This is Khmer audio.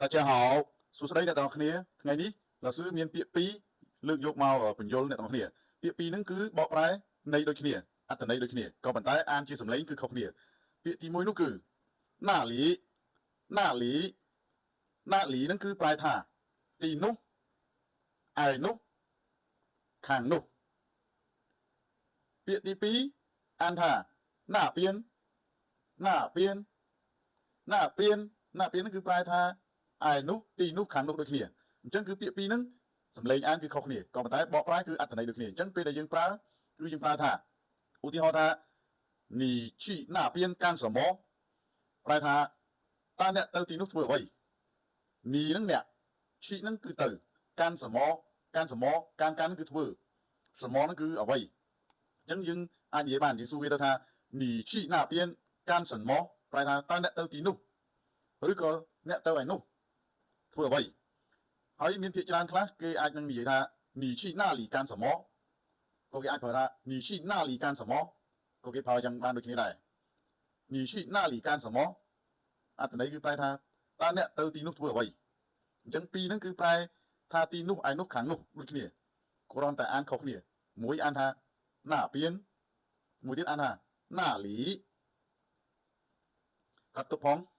大家好 សួស្តីអ្នកទាំងអស់គ្នាថ្ងៃនេះ老師មានពាក្យពីរលើកយកមកពន្យល់អ្នកទាំងអស់គ្នាពាក្យពីរហ្នឹងគឺបកប្រែន័យដូចគ្នាអត្ថន័យដូចគ្នាក៏ប៉ុន្តែអានជាសំឡេងគឺខុសគ្នាពាក្យទី1នោះគឺ那里那里那里ហ្នឹងគឺប្រែថាទីនោះឯនោះខាងនោះពាក្យទី2អានថា那边那边那边那边ហ្នឹងគឺប្រែថា ឯនោះទីនោះខាងនោះដូចគ្នាអញ្ចឹងគឺពាក្យពីរហ្នឹងសំឡេងអានគឺខុសគ្នាក៏ប៉ុន្តែបកប្រែគឺអត្ថន័យដូចគ្នាអញ្ចឹងពេលដែលយើងប្រើគឺយើងប្រើថាឧទាហរណ៍ថា你去那边干什么ប្រែថាតើអ្នកទៅទីនោះធ្វើអ្វី你ហ្នឹងអ្នក去ហ្នឹងគឺទៅ干什么干什么干干គឺធ្វើ什么ហ្នឹងគឺអ្វីអញ្ចឹងយើងអាចនិយាយបានយើងសួរវាទៅថា你去那边干什么ប្រែថាតើអ្នកទៅទីនោះឬក៏អ្នកទៅឯនោះ ធ្វើអ្វីហើយមានភាគច្រើនខ្លះគេអាចនឹងនិយាយថា你去那里干什么ក៏គេអាចប្រើថា你去那里干什么ក៏គេប្រើយ៉ាងបានដូចគ្នាដែរ你去那里干什么អត្ថន័យគឺប្រែថាតើអ្នកទៅទីនោះធ្វើអ្វីអញ្ចឹងពីរហ្នឹងគឺប្រែថាទីនោះឯនោះខាងនោះដូចគ្នាគ្រាន់តែអានខុសគ្នាមួយអានថា那边មួយទៀតអានថា那里កាត់ទុកផង។